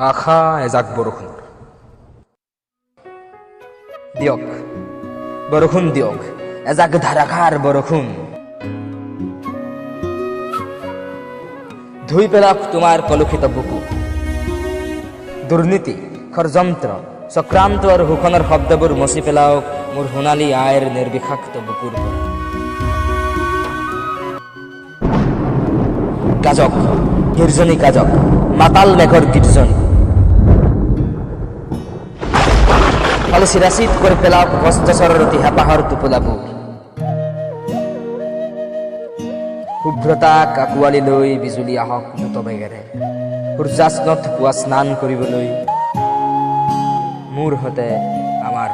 আশা এজাক বৰষুণৰ। দিয়ক বৰষুণ, দিয়ক এজাক ধাৰাসাৰ বৰষুণ, ধুই পেলাওক তোমাৰ কলুষিত বুকু। দুৰ্নীতি, ষড়যন্ত্ৰ, চক্ৰান্ত আৰু শোষণৰ শব্দবোৰ মচি পেলাওক মোৰ সোণালী আইৰ নিৰ্বিষাক্ত বুকুৰ পৰা। গাজক গিৰ্জনী, গাজক মাতাল মেঘৰ গিৰ্জনী, ফালে চিৰাচিত কৰি পেলাওক ভ্ৰষ্টাচাৰৰ অতি হেঁপাহৰ টোপোলাবোৰ। শুভ্ৰতাক আঁকোৱালি লৈ বিজুলী আহক দ্ৰুতবেগেৰে সূৰ্যাস্তত পুৱা স্নান কৰিবলৈ মোৰ সতে, আমাৰ।